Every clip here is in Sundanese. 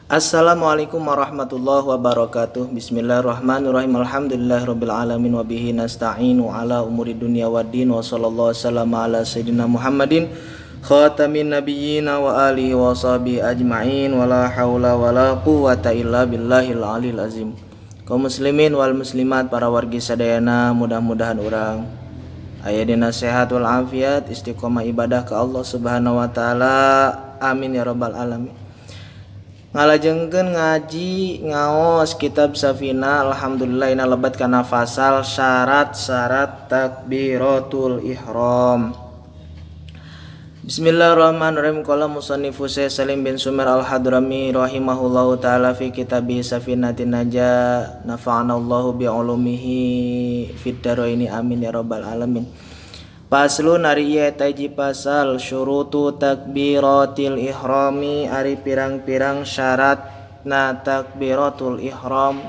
Assalamualaikum warahmatullahi wabarakatuh. Bismillahirrahmanirrahim. Alhamdulillahirabbil alamin wa bihi nasta'inu ala umuri dunya waddin wa sallallahu wasallam ala sayyidina Muhammadin khatamin nabiyyin wa alihi wa sahbihi ajma'in wa la haula wa la quwata illa billahil aliyil azim. Kaum muslimin wal muslimat, para wargi sadayana, mudah-mudahan urang aya dina sehat wal afiat, istiqomah ibadah ka Allah Subhanahu wa taala. Amin ya rabbal alamin. Ngalajengkeun ngaji ngaos kitab Safina, alhamdulillah ina lebat kana fasal syarat-syarat takbiratul ihram. Bismillahirrahmanirrahim. Qala musannifu Syekh Salim bin Sumer Al-Hadrami rahimahullahu taala fi kitabi Safinatin Najah, nafa'ana Allahu bi ulumihi fid dharaini, amin ya rabbal alamin. Faslun, ari ieu eta hiji pasal. Syurutu takbiratil ihrami, ari pirang-pirang syarat na takbiratul ihram.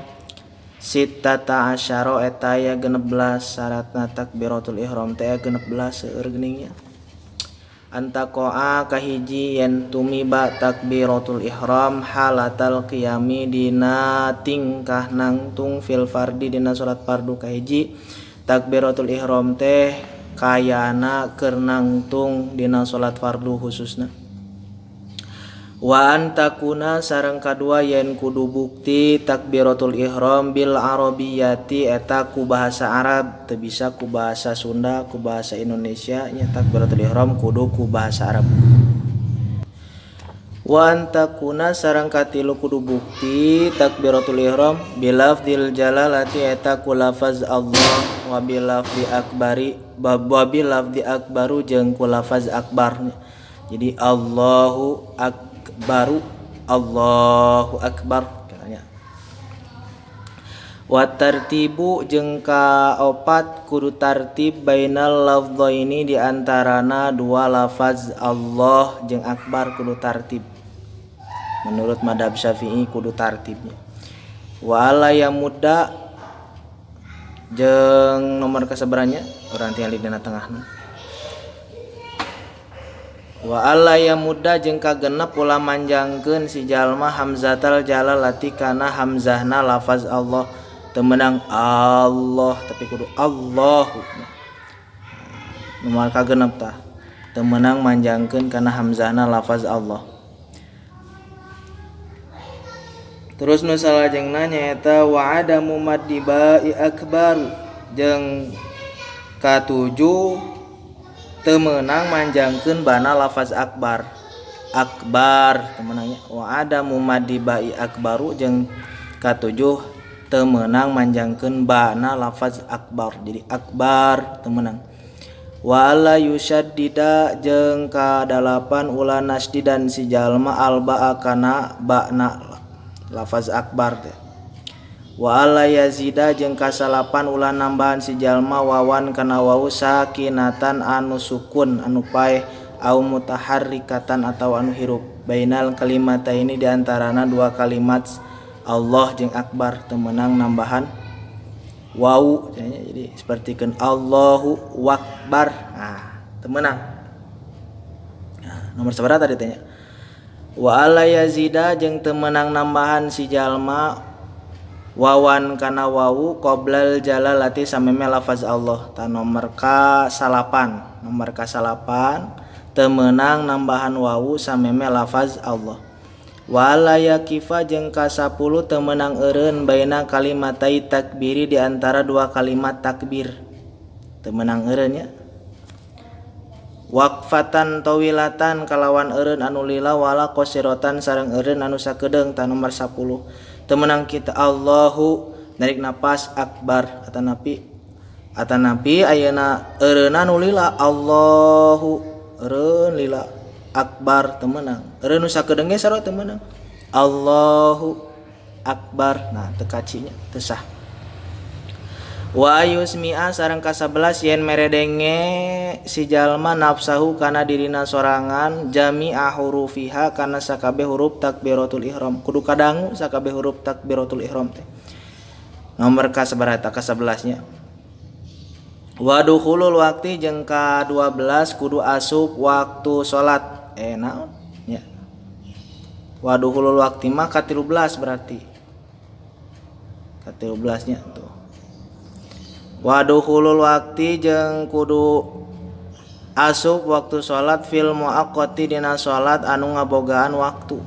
Sittata asyara, eta aya 16. Syaratna takbiratul ihram teh 16, seueur geuning nya. Antaqoa, kahiji yen tumiba takbiratul ihram halatal qiyami, dina tingkah nangtung, fil fardi, dina salat fardu. Kahiji, takbiratul ihram teh kayana keur nangtung dina salat fardu khususna. Wa antakuna, sareng kadua yen kudu bukti takbiratul ihram bil arabiyati, eta ku bahasa Arab, teu bisa ku bahasa Sunda, ku bahasa Indonesia nya. Takbiratul ihram kudu ku bahasa Arab. Wa antakuna, sareng katilu kudu bukti takbiratul ihram bilafdil jalalati, eta ku lafaz Allah, wa bilafdi akbari, wa bilafdi akbaru, jeung ku lafaz akbar. Jadi Allahu akbaru, Allahu akbar katanya. Wa tartibu, jeung kaopat kudu tartib, bainal lafdhaini, di antarana dua lafaz Allah jeung akbar kudu tartib. Menurut madhab Syafi'i kudu tartibnya. Wa alla yamudda, jeung nomor kasabaranya urang tinggal di dina tengahna. Wa alla yamudda, jeung kagenep ulah manjangkeun si jalma, hamzatal jalalati, kana hamzahna lafaz Allah. Teu meunang Allah, tapi kudu Allahu. Nomor kagenep tah teu meunang manjangkeun kana hamzahna lafaz Allah. Terus nu salajengna nyaeta wa adamu maddibai akbar, jeung katujuh teu meunang manjangkeun bana lafaz akbar. Akbar teu meunang nya. Wa adamu maddibai akbaru, jeung katujuh teu meunang manjangkeun bana lafaz akbar. Jadi akbar teu meunang. Wa alla yusyaddida, jeung kadalapan ulah nasdidan si jalma, alba, kana ba'na lafaz akbar teh. Wa alla yazida, jeung kasalapan ulah nambahan si jalma, wawan, kana wau, sakinatan, anu sukun, anu paeh, au mutaharrikatan, atau anu hirup, bainal kalimataini, di antarana dua kalimat Allah jeung akbar. Teu meunang nambahan wau, jadi sapertikeun Allahu akbar, nah teu meunang. Nah, nomor sabaraha tadi tanya? Wa alla yazida, jeung teu meunang nambahan si jalma wawan kana wawu qoblal jalalati, sameme lafaz Allah. Ta nomor ka salapan, nomor ka salapan teu meunang nambahan wawu sameme lafaz Allah. Wa alla yakifa, jeung ka 10 teu meunang eureun, baina kalimatai takbiri, di antara dua kalimat takbir teu meunang eureun nya, waqfatan tawilatan, kalawan eureun anu lila, wala qasiratan, sareng eureun anu sakedeung. Ta nomor 10 teu meunang kita Allahu, narik napas, akbar, atanapi ayeuna eureunna nu lila, Allahu, eureun lila, akbar, teu meunang. Eureun nu sakedeung ge sarua teu meunang, Allahu akbar, nah teu kacinya, teu sah. Wa yusmi'a, sareng ka-11 yen meredenge si jalma, nafsahu, kana dirina sorangan, jami'a hurufiha, kana sakabeh huruf takbiratul ihram. Kudu kadangu sakabeh huruf takbiratul ihram teh. Nomor ka-sabaraha eta? Ka-11 nya. Wa dukhulul waqti, jeung ka-12 kudu asup waktu salat. Naon nya? Waduhulul waqti mah ka-13 berarti. Ka-13 nya tuh. Waduhulul waqti jeung kudu asup waktu salat fil muaqqati dina salat anu ngabogaan waktu.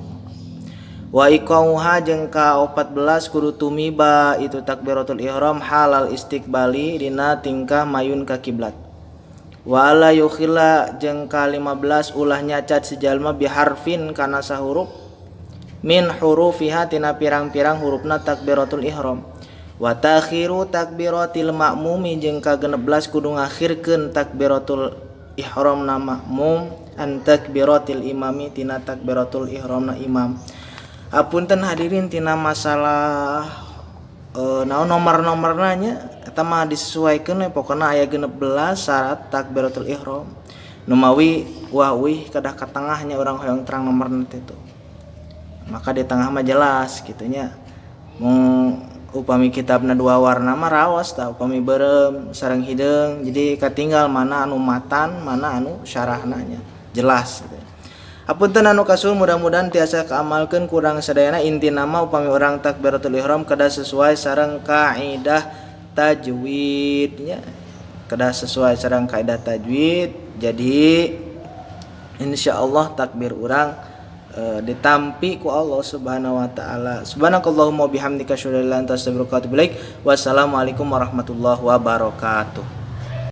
Wa iqauha jeung ka-14 kudu tumiba itu takbiratul ihram halal istiqbali dina tingkah mayun ka kiblat. Wa la yukhila jeung ka-15 ulah nyacat si jalma biharfin kana sahuruf min hurufiha tina pirang-pirang hurufna takbiratul ihram. Wa takhiru takbiratil ma'mumi jeung ka-16 kudu ngakhirkeun takbiratul ihramna makmum an takbiratil imami tina takbiratul ihramna imam. Apunten hadirin tina masalah naon nomor-nomorna nya eta mah disesuaikeun we, pokona aya 16 syarat takbiratul ihram. Nu mawi wah wih kedah ka tengahnya urang hoyong terang nomorna teh tuh. Maka di tengah mah jelas kitu nya. Mung upami kitabna dua warna mah raos tah, upami beureum sareng hideung jadi katinggal mana anu matan mana anu syarahna nya jelas gitu. Apunten anu kasuhun, mudah-mudahan tiasa kaamalkeun kurang sadayana. Intina mah upami urang takbiratul ihram kedah sesuai sareng kaidah tajwid nya, kedah sesuai sareng kaidah tajwid. Jadi insyaallah takbir urang ditampi ku Allah Subhanahu wa taala. Subhanakallahumma bihamdika asyhadu an la ilaha illa anta astaghfiruka wa atubu ilaik. Wassalamualaikum warahmatullahi wabarakatuh.